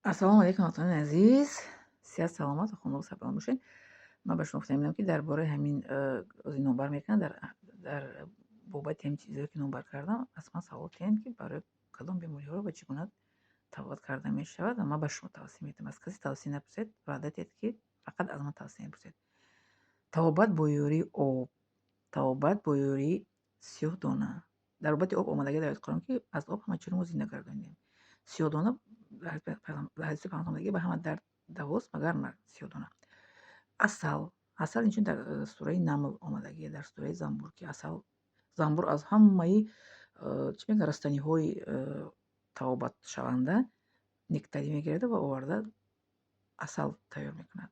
Ассалому алайкум, ҳамватанони азиз, сиҳат, саломат ва хонавода сарбаланд бошед. Ман ба шумо гуфта мебинам, ки дар бораи ҳамин ози номбар мекунам, дар бобати ҳамин чизҳое, ки номбар кардам, аз ман савол кунед, ки барои кадом бемориҳоро ва чӣ гуна табобат карда мешавад, ва ман ба шумо тавсия медиҳам. Аз касе тавсия напурсед, ваъда диҳед, ки фақат аз ман тавсия мепурсед. Табобат бо ёрии об, табобат бо ёрии сиёҳдона. Дар бобати об омадагӣ дар Қуръон, ки аз об ҳама чиро мо зинда гардонидем. Сиёҳдона дар ҳадиси Пайғамбар омадагӣ, ба ҳама дард давост, магар сиёҳдона. Асал, асал инчунин дар сураи Намл омадагӣ, дар сураи Занбур, ки асал, занбур аз ҳамаи, чӣ мегӯянд, растаниҳои табобатшаванда нектарӣ мегирад ва оварда асал тайёр мекунад.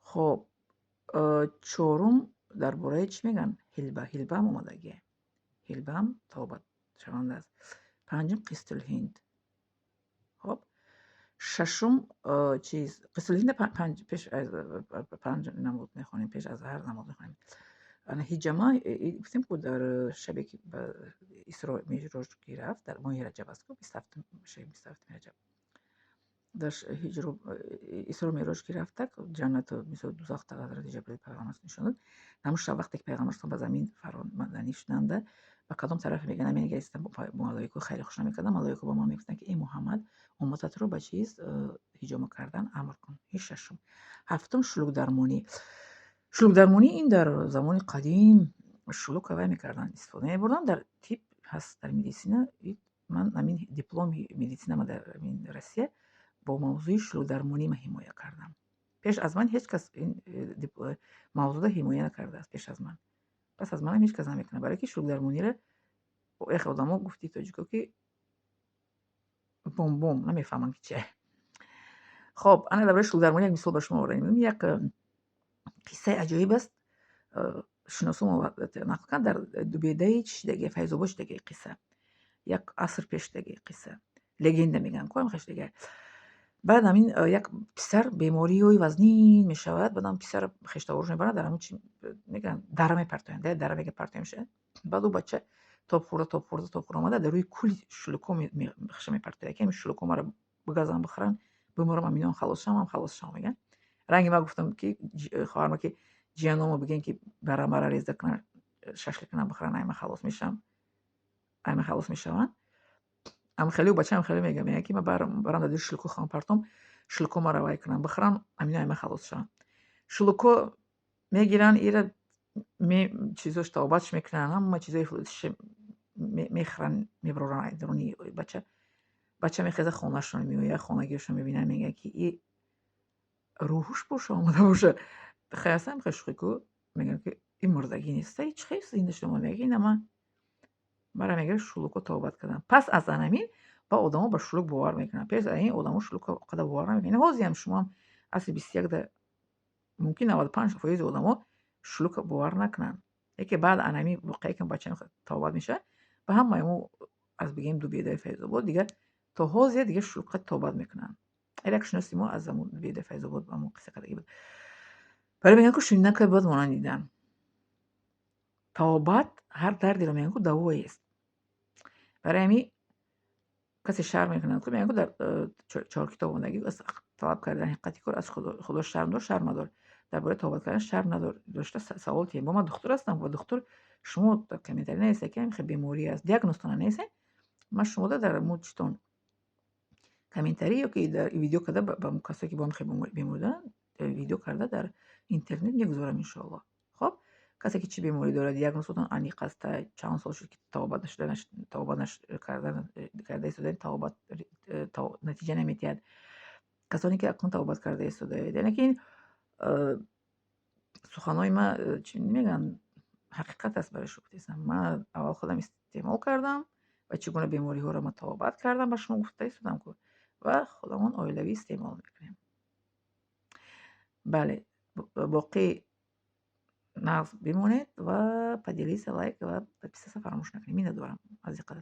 Хоб, чорум, дар бораи, чӣ мегӯянд, ҳилба, ҳилбаам омадагие, ҳилбаам табобатшаванда аст. Панҷум, қистулҳинд. Хоб, шашум чиз, қистулҳинда пеш аз панҷ намоз мехонем, пеш аз ҳар намоз мехонем. Ана ҳиҷама гуфтем, ку дар шабе, ки ба Исро Меъроҷ ки рафт, дар моҳи Раҷаб аст ку, 27-ум, шаби 27-уми Раҷаб. Дар ҳиҷро, Исро Меъроҷ ки рафтак, ҷаннату мисол дузахта ҳазрати Ҷабраил пайғамбар нишон дод. Ҳамун шаб, вақте ки пайғамбар ба замин фаромаданӣ шуданда, ба кадом тарафе мегӯянд, менигаристам, бо малоико хайри хуш намекардам. Малоико ба ман мегуфтанд, ки: «Эй Муҳаммад, уммататро ба чиз ҳиҷома кардан амр кун». Ин шашум. Ҳафтум, шулукдармонӣ. Шулукдармонӣ ин дар замони қадим шулука вай мекарданд, истифода мебурданд. Дар тиб ҳаст, дар медицина. Ман ҳамин дипломи медицинама дар ҳамин Россия бо мавзӯи шулукдармонӣ ман ҳимоя кардам. Пеш аз ман ҳеҷ кас ин мавзӯъда ҳимоя накардааст пеш аз ман. Пас аз манам ҳеҷ кас намекунад, барое ки шулукдармониро яхе одамо, гуфти тоҷико, ки бом-бом намефаҳманд, ки чие. Хоб, ана дар бораи шулукдармонӣ як мисол ба шумо оварда. Як қиссаи аҷоиб аст, шиносом нақл кард, дар Дубедаи чӣ шидаги, Файзобод шидаги қисса. Як аср пеш шидаги қисса. Легенда мегӯянд ку, ҳамин шидаги. Баъд ҳамин як писар бемориҳои вазнин мешавад, баъдам писара хештаворш мебаранд, дар ҳамин, чи мегӯянд, дара мепартоянд, дара мега партоя мешавад. Баъд ӯ бача тоб хӯрда, тоб хӯрда, тоб хӯрда омада, дар рӯи кули шулукҳо хаша мепартояд, ки ҳамин шулукҳо маро бигазанд, бихӯранд, биморам, ҳаминон халос шавам, халос шавам, мегӯянд. Ранги ман гуфтам, ки хоҳарма, ки ҷияномо бигӯем, ки бара мара реза кунанд, шашлик кунанд, бихӯранд, ай ман халос мешавам, ай ман халос мешаванд. Ам хеле бачаам хеле мегӯяд, мегӯяд, ки ман барам дар дили шулукҳо хоҳам партом, шулукҳо маро вай кунанд, бихӯранд, ҳамино ай ман халос шавам. Шулукҳо мегиранд ира, чизош табобатш мекунанд, ҳама чизои мехӯранд, мебароранд аз даруни бача. Бача мехезад, хонаашон меояд, хонагиашон мебинад, мегӯяд, ки и рӯҳуш боша омада боша. Хай ҳастам хеле шӯхӣ ку, мегӯям, ки ин мурдагӣ неста, чӣ хел зинда шуда омад? Мегӯяд, ки ина ман мара, мегӯяд, шулукҳо табобат карданд. Пас аз анамин ба одамо ба шулук бовар мекунанд. Пеш аз ин одамо шулукро қадар бовар намекунанд. Ҳозиам шумоам асри 21-да мумкин 95 фоизи одамо шулукро бовар накунанд. Яке баъд анами воқеа, ки бачаам табобат мешавад, ба ҳамаи мо аз бигем Дубедаи Файзобод дигар то ҳозир дигар шулукқа табобат мекунанд. Як шиноси мо аз ҳамун Дубедаи Файзобод ба мо қисса кардагӣ буд. Барои мегӯянд ку, шунидан кай бояд монанд дидан. Табобат ҳар дардеро, мегӯянд ку, давоест. Барои ҳамин касе шарм мекунад ку, мегӯянд ку, дар чор китоб омадагӣ: аз талаб кардани ҳақиқати кор аз Худо шарм дор, шарм надор. Дар бораи табобат кардан шарм надор дошта савол тиҳем. Бо ман духтур ҳастам ва духтур, шумо дар комментарий нависед, ки ҳамин хел беморӣ аст, диагнозтона нависед, ман шумода дар мучитон комментарий ё ки дар видео карда, ба касое, ки бо ҳам хел беморӣ доранд, видео карда дар интернет мегузорам, иншоаллоҳ. Хоб, касе, ки чӣ беморӣ дорад, диагнозотон аниқ аст, чанд сол шуд, ки табобат нашуда, табобат карда истодаед, табобат натиҷа намедиҳад, касоне, ки акнун табобат карда истодаед, яъне ки ин суханҳои ман, чӣ мегӯянд, ҳақиқат аст. Барои шумо гуфтаистам, ман аввал худам истеъмол кардам ва чӣ гуна бемориҳоро ман табобат кардам, ба шумо гуфта истодам ку, ва худамон оилавӣ истеъмол мекунем. Бале, боқӣ нағз бимонед ва поделиться, лайк ва подписаться фаромӯш накунед. Миннатдорам аз диққататон.